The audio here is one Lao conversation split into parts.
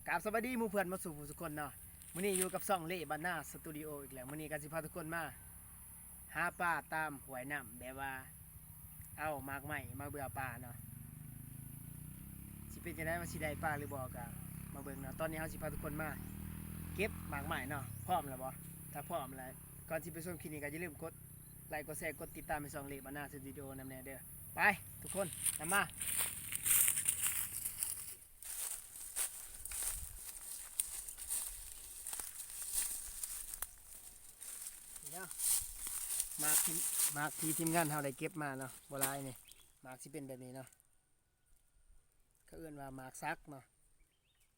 ກາບສະບາຍດີໝູ່ເພື່ອນໝົດສູ່ຜູ້ສູ່ຄົນເນາະ. ມື້ນີ້ຢູ່ກັບຊ່ອງເລບານນາສະຕູດິໂອອີກແລ້ວ. ມື້ນີ້ກໍຊິພາທຸກຄົນມາຫາປາຕາມຫ້ວຍນ້ຳ ແບບວ່າເອົາໝາກໄມ້ມາເບືອປາເນາະ. ຊິເປັນຈັ່ງໃດ ວ່າຊິໄດ້ປາຫຼືບໍ່ ກໍມາເບິ່ງເນາະ. ຕອນນີ້ເຮົາຊິພາທຸກຄົນມາເກັບໝາກໄມ້ເນາະ. ພ້ອມແລ້ວບໍ່? ຖ້າພ້ອມແລ້ວ ກ່ອນຊິໄປຊົມຄລິບນີ້ ກໍຢ່າລືມກົດໄລ ກົດແຊ ກົດຕິດຕາມໃຫ້ຊ່ອງເລບານນາສະຕູດິໂອນຳແດ່ເດີ. ໄປ ທຸກຄົນ ນຳມາ. ນີ້ເນາະ ໝາກທີ່ ໝາກທີ່ທີມງານເຮົາໄດ້ເກັບມາເນາະ ບໍ່ຫຼາຍນີ້ ໝາກຊິເປັນແບບນີ້ເນາະ. ເຂົາເອີ້ນວ່າໝາກສັກເນາະ.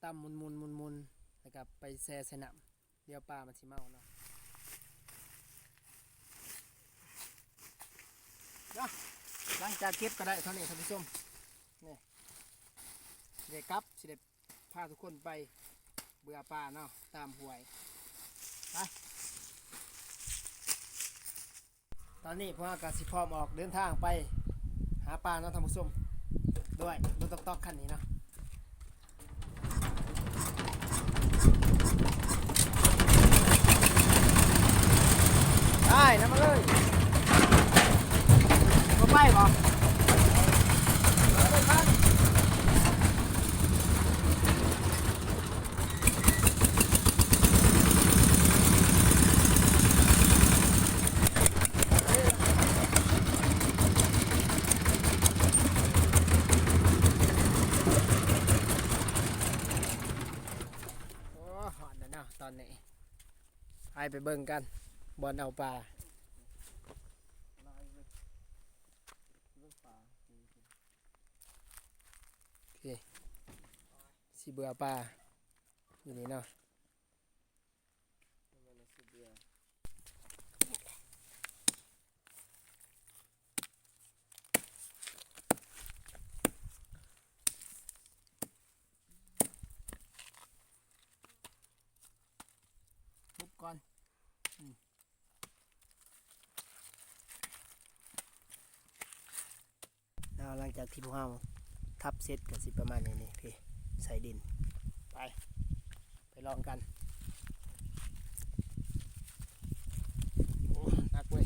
ຕຳໝຸ່ນໆໆໆ ແລ້ວກໍໄປແຊ່ໃສ່ນ້ຳ ດຽວປາມັນຊິເມົາເນາະ. ເນາະ ຫຼັງຈາກເກັບກໍໄດ້ເທົ່ານີ້ທ່ານຜູ້ຊົມ. ນີ້ ຊິໄດ້ກັບ ຊິໄດ້ພາທຸກຄົນໄປເບືອປາເນາະ ຕາມຫ້ວຍ. ໄປ ຕອນນີ້ພວກເຮົາກໍຊິພ້ອມອອກເດີນທາງໄປຫາປາເນາະທ່ານຜູ້ຊົມ ດ້ວຍລົດຕອກໆຄັນນີ້ເນາະ. ໄປ ນຳມາເລີຍ. ບໍ່ໄປບໍ່? ໂອ້ ຮ້ອນແລ້ວເນາະຕອນນີ້. ໄປ ໄປເບິ່ງກັນ ບ່ອນເອົາປາ. ໂອເຄ ຊິເບືອປາຢູ່ນີ້ເນາະ. ທຸບກ່ອນ ອືມ. ແລ້ວຫຼັງຈາກທີ່ພວກເຮົາທັບເສັດກໍຊິປະມານນີ້ນີ້ ພີ້ ໃສ່ດິນ. ໄປ ໄປລອງກັນ. ໂອ້ ໜັກເວີຍ.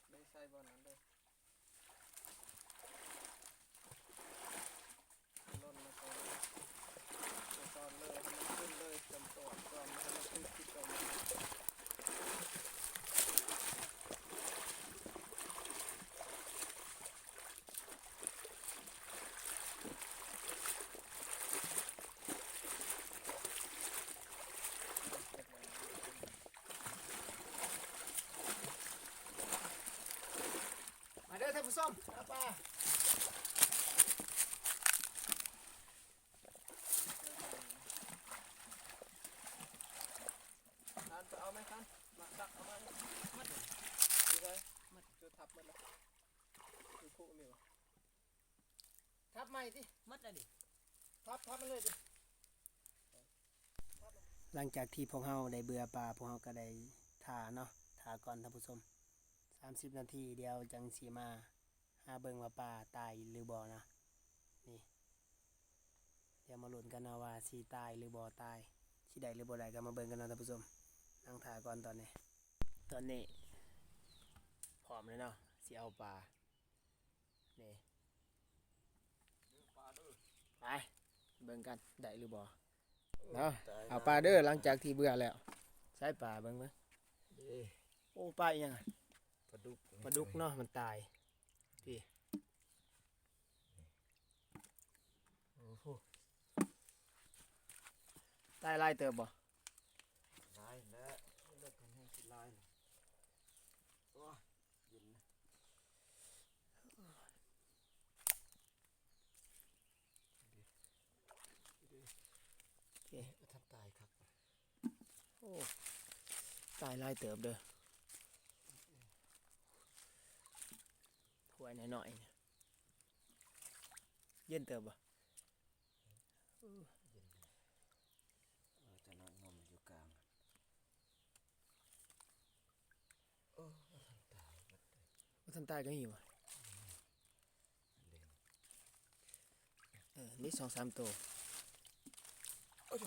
ໄດ້ໃສ່ບ່ອນນັ້ນເດີ ຫຼົ່ນມາກ່ອນ ໃສ່ຕອນເລີຍ ໃຫ້ມັນຂຶ້ນເລີຍ ຈຳຕອນກ່ອນ ໃຫ້ມັນຄືດທີ່ຕົງ. ມາເດີທ່ານຜູ້ຊົມ ຫາປາ. ຄັນ ໄປເອົາໄມ້ຄັນ ມາຕັກເອົາມາ. ມັດ ຢູ່ໃສ? ມັດ ຈຸດທັບໝົດແລ້ວ ຢູ່ຄຸນີ້ຫວາ? ທັບໃໝ່ຕິ ໝົດແລ້ວນີ້ ທັບ ທັບມັນເລີຍຕິ. ຫຼັງຈາກທີ່ພວກເຮົາໄດ້ເບືອປາ ພວກເຮົາກໍໄດ້ຖ້າເນາະ ຖ້າກ່ອນທ່ານຜູ້ຊົມ ສາມສິບນາທີ ດຽວຈັ່ງຊິມາຫາເບິ່ງວ່າປາຕາຍຫຼືບໍ່ເນາະ. ນີ້ ດຽວມາລຸ້ນກັນເນາະວ່າຊິຕາຍຫຼືບໍ່ຕາຍ ຊິໄດ້ຫຼືບໍ່ໄດ້ ກໍມາເບິ່ງກັນເນາະທ່ານຜູ້ຊົມ. ນັ່ງຖ້າກ່ອນຕອນນີ້ ຕອນນີ້ພ້ອມແລ້ວເນາະ ຊິເອົາປາ. ນີ້ ໄປ ເບິ່ງກັນ ໄດ້ຫຼືບໍ່ເນາະ. ເອົາປາເດີ ຫຼັງຈາກທີ່ເບືອແລ້ວ. ໃສ່ປາເບິ່ງເບິ່ງ ເດ້ ໂອ້ ປາອີ່ຫຍັງ? ປາດຸກ ປາດຸກເນາະ ມັນຕາຍ ພີ້. ໂອ້ໂຫ ຕາຍຫຼາຍເຕີບບໍ່? ຫຼາຍແລ້ວ ເລິກກັນແຮງຊິຫຼາຍ. ໂອ້ຍ ເຢັນນະ ໂອເຄ ທັນຕາຍຄັກ. ໂອ້ ຕາຍຫຼາຍເຕີບເດີ ຫ້ວຍນ້ອຍໆ ເຢັນເຕີບບໍ່? ເອີ ເຢັນ ເອີ ຕົວນ້ອຍງົມຢູ່ກາງ ສັນໃຕ້ກໍມີບໍ່? ເອີ ມີສອງສາມໂຕ. ໂອ້ຍ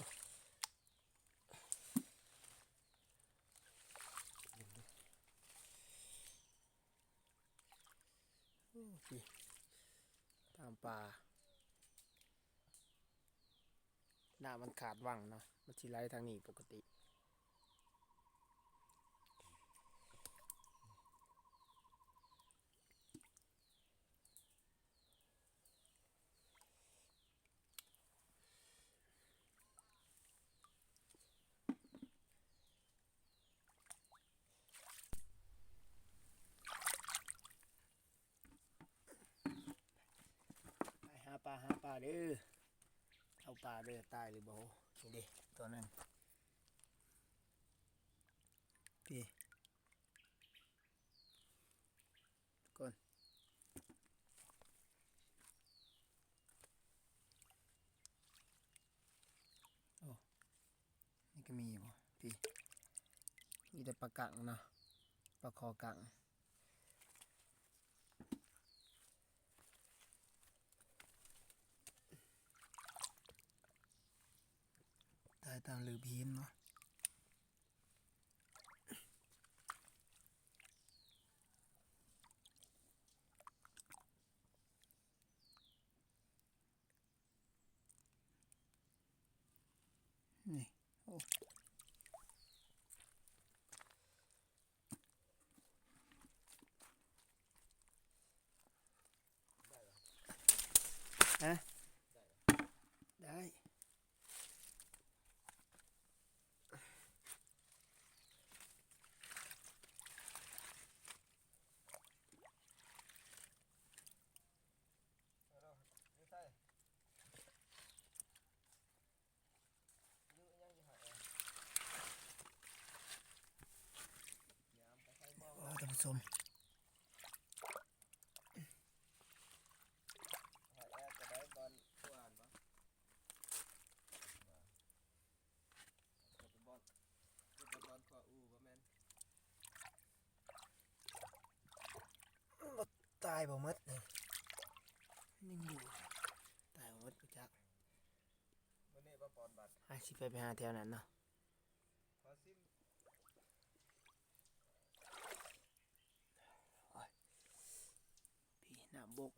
ໂອ້ຍ ຕາມປ່າ ນ້ຳມັນຂາດວັງເນາະ ມັນຊິໄຫຼທາງນີ້ປົກກະຕິ. ໄປຫາປາ ຫາປາເດີ ເອົາປາເດີ ຕາຍຫຼືບໍ່? ນີ້ເດ້ ຕົວໜຶ່ງ ພີ້ ທຸກຄົນ. ໂອ້ ນີ້ກໍມີຢູ່ ພີ້ ມີແຕ່ປາກັງເນາະ ປາຄໍກັງ. ຕາຍຕາມລືບຫີນເນາະ. ນີ້ ໂອ້ ຮະ ໄດ້ ໂອ້ ທ່ານຜູ້ຊົມ ບໍ່ຕາຍບໍ່ໝົດ ຍັງຢູ່ ຕາຍບໍ່ໝົດຈັກ. ມື້ນີ້ບໍ່ປອນບັດ ອາ ຊິໄປ ໄປຫາແຖວນັ້ນເນາະ. ໂອ້ຍ ພີ້ ນ້ຳບົກ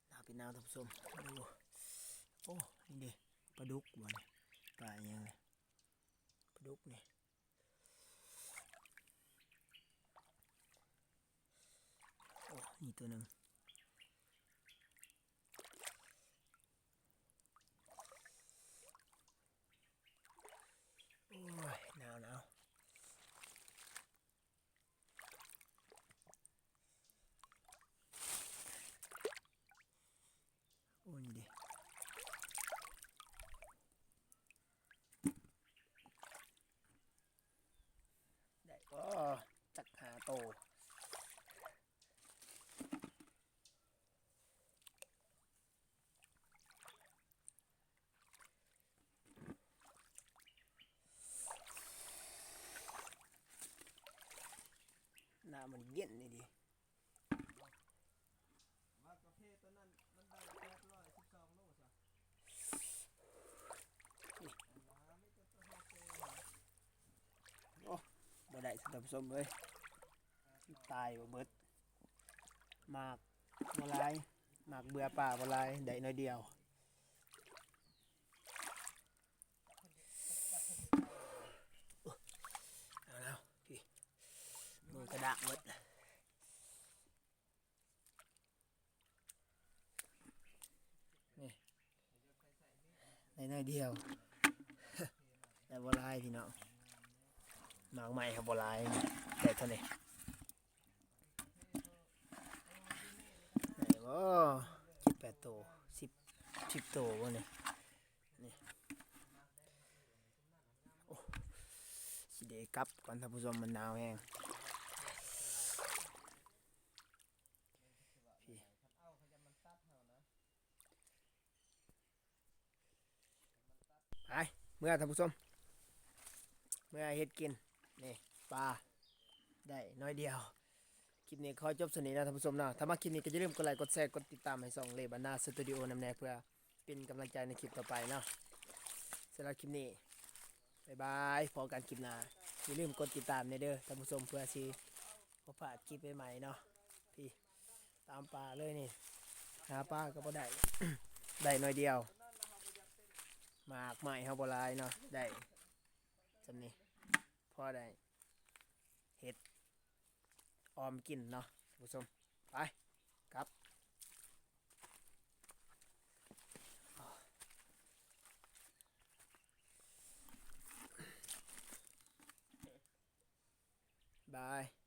ໜາວເປັນໜາວ ທ່ານຜູ້ຊົມ. ໂອ້ ໂອ້ ນີ້ເດ້ ປາດຸກບໍ່ນີ້ ປາຫຍັງນີ້ ປາດຸກນີ້. ໂອ້ ນີ້ຕົວໜຶ່ງ. ໂອ້ຍ ໜາວໆ. ໂອ້ ນີ້ເດ້ ໄດ້ບໍ່ ຈັກຫ້າໂຕ. ນ້ຳມັນເຢັນອີ່ຫຼີ. ວ່າກາເຟຕົວນັ້ນມັນໄດ້ແປດຮ້ອຍສິບສອງໂລຊະ. ໂອ້ ບໍ່ໄດ້ ທ່ານຜູ້ຊົມເອີຍ ຕາຍບໍ່ເບິດ. ໝາກບໍ່ຫຼາຍ ໝາກເບື່ອປາບໍ່ຫຼາຍ ໄດ້ໜ້ອຍດຽວ. ເອົາແລ້ວ ພີ້ ມືກະດ້າງເບິດ. ນີ້ ໄດ້ໜ້ອຍດຽວ ໄດ້ບໍ່ຫຼາຍພີ່ນ້ອງ ໝາກໄມ້ເຮົາບໍ່ຫຼາຍ ໄດ້ເທົ່ານີ້ ໄດ້ບໍ່ ເຈັດແປດໂຕ ສິບ ສິບໂຕບໍ່ນີ້ ນີ້ ໂອ້ ຊິໄດ້ກັບກ່ອນທ່ານຜູ້ຊົມ ມັນໜາວແຮງ ພີ້. ໄປ ເມືອທ່ານຜູ້ຊົມ ເມືອເຮັດກິນ ນີ້ ປາ ໄດ້ໜ້ອຍດຽວ ຄລິບນີ້ຂໍຈົບສ່ຳນີ້ເນາະທ່ານຜູ້ຊົມເນາະ. ຖ້າມັກຄລິບນີ້ກໍຢ່າລືມກົດໄລ ກົດແຊ ກົດຕິດຕາມໃຫ້ຊ່ອງເລບານນາສະຕູດິໂອນຳແດ່ ເພື່ອເປັນກຳລັງໃຈໃນຄລິບຕໍ່ໄປເນາະ. ສຳລັບຄລິບນີ້ ບາຍບາຍ ພໍ້ກັນຄລິບໜ້າ. ຢ່າລືມກົດຕິດຕາມແດ່ເດີທ່ານຜູ້ຊົມ ເພື່ອຊິບໍ່ພາດຄລິບໃໝ່ໆເນາະ. ພີ້ ຕາມປ່າເລີຍນີ້ ຫາປາກໍບໍ່ໄດ້ ໄດ້ໜ້ອຍດຽວ. ໝາກໄມ້ເຮົາບໍ່ຫຼາຍເນາະ ໄດ້ສ່ຳນີ້ ພໍໄດ້ເຮັດອອມກິນເນາະທ່ານຜູ້ຊົມ. ໄປ ກັບ ບາຍ.